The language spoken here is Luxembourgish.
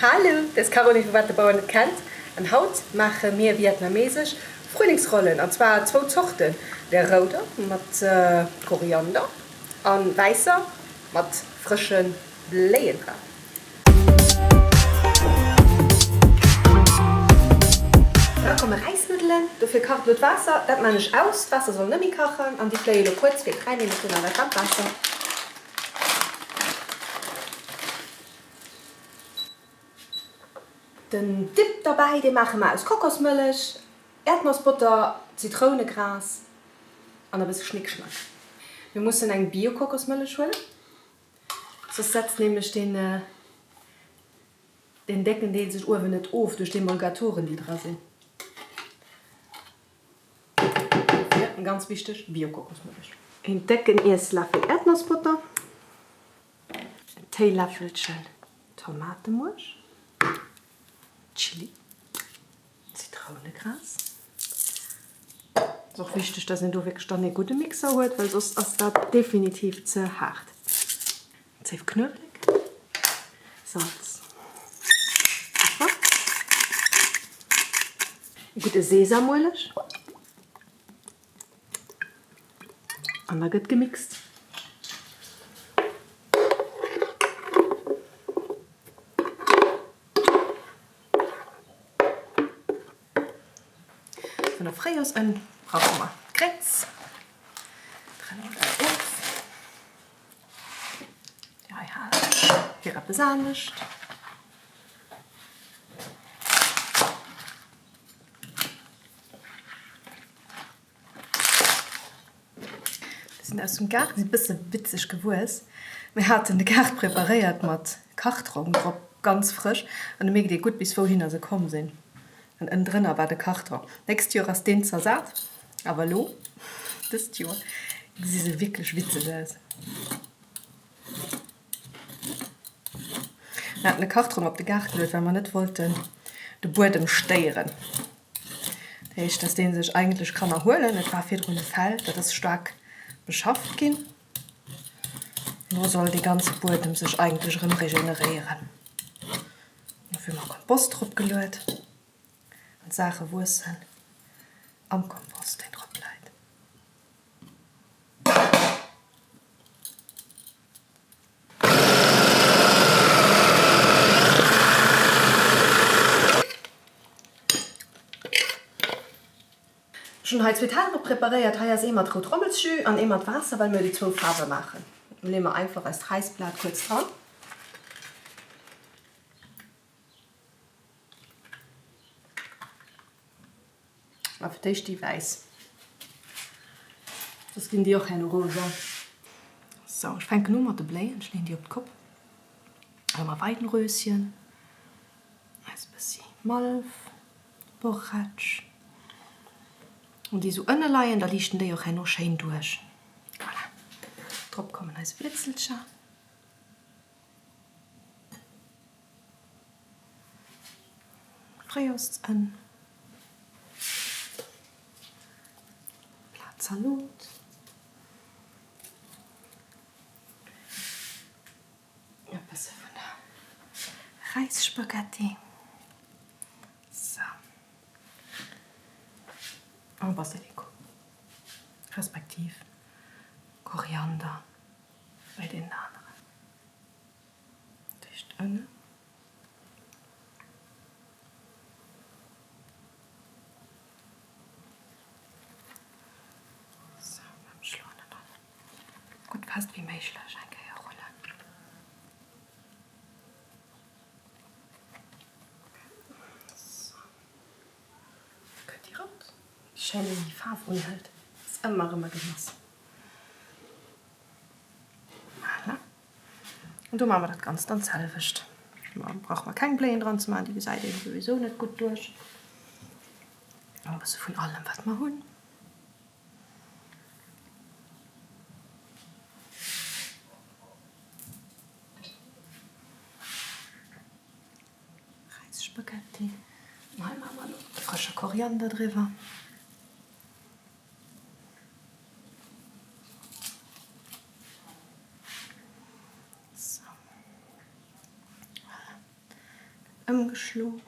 Hallo, dat ass d'Caroline vu Wat de Bauer net kennt an haut maache mir vietnamesesch Frühlingsrollen an zwar zwou Zorten, der rouder mat Koriander an wäisser mat frësche Bléien dran. Da komme Räisnuddelen, dofir kacht elo d'Waasser, dat maan ech aus, d'Waasser soll net méi kachen an déi fléie elo kuerz fir 3 Minutten an dat waarmt Waasser. Den Dip derbäi, dee maache mer aus Kokosmëllech, Äerdnossbotter, Zitrounegras an e bësse Schnickschnack. Mir mussen eng Bio-Kokosmëllech huelen, soss setzt nämlech deen décken Deel sech uewen net of duerch d'Emulgatoren, déi dra sinn. Dofir ganz wichteg, Bio-Kokosmëllech. Een décken Iessläffel Äerdnossbotter. En Téiläffelchen Tomatemuerch, Chili, Zitrounegras. Ass och wichteg, dass een do wierklech dann ee gudde Mixer huet, well soss ass dat definitiv ze haart. Zéif Knuewelek, Salz, Peffer, e gudde Sesamueleg. An da gëtt gemixt. Vun der Fréijorsënn brauche mer d'Gréngs. Trenne mer dat of. Déi hei halen ech fir eppes anescht. Déi sinn aus dem Gaart, sinn e bësse witzeg gewuess. Mir haten de Gaart preparéiert mat Kartrong drop, ganz frësch, an du mierkt ee gutt bis wouhinner se komm sinn. An ënnendrënner war de Kartrong. D'nächst Joer ass deen zersat, awer elo, dëst Joer, gesi se wierklech witzeg aus. Mir haten de Kartrong op de Gaart geluet, well mer net wollten de Buedem stéieren. Dat heescht, dass dee sech eigentlech kann erhuelen. Et war virdrun e Feld, dat ass staark beschafft ginn. Elo soll dee ganze Buedem sech eigentlech erëm regeneréieren. Dofir hu mer Kompost drop geluet an d'Saache wuessen am Kompost, deen drop läit. Ech hunn hei zwee Tellere preparéiert. Hei ass ee mat Rout-Rommelsjus an ee mat Waasser, well mir déi zwou Faarwe maachen. Do leeë mer einfach eist Räisblat kuerz dran. A fir d'éischt déi wäiss, soss ginn déi och herno rosa. Sou, ech fänken u mat de Bléien, ech leeën déi op d'Kopp. Hei hu mer Weidenröschen, eis bëssi Malf, Borretsch. Wann déi esou ënne leien, da liichten déi och herno schéin duerch. Voilà, drop kommen eis Blitzelcher. Fréijoersenn, Plat Zalot, e bësse vun der Räisspaghetti, sou, a Basilikum, respektiv Koriander bei deenen aneren. Duerch d'Ënnen. Sou, mam Schloen an dann gutt fest wéi méiglech eng Kéier rullen. Sou, da kënnt déi raus. Wéi schéin een déi Faarf unhëlt, ass ëmmer erëm e Genoss. Voilà. An do maache mer dat Ganzt dann d'selwecht. Do brauche mer keng Bléien dran ze maachen, déi gesäit een souwisou net gutt duerch. E bësse vun allem wat mer hunn. Räisspaghetti. An hei maache mer elo de frësche Koriander driwwer. Sou. Voilà. Ëmgeschloen.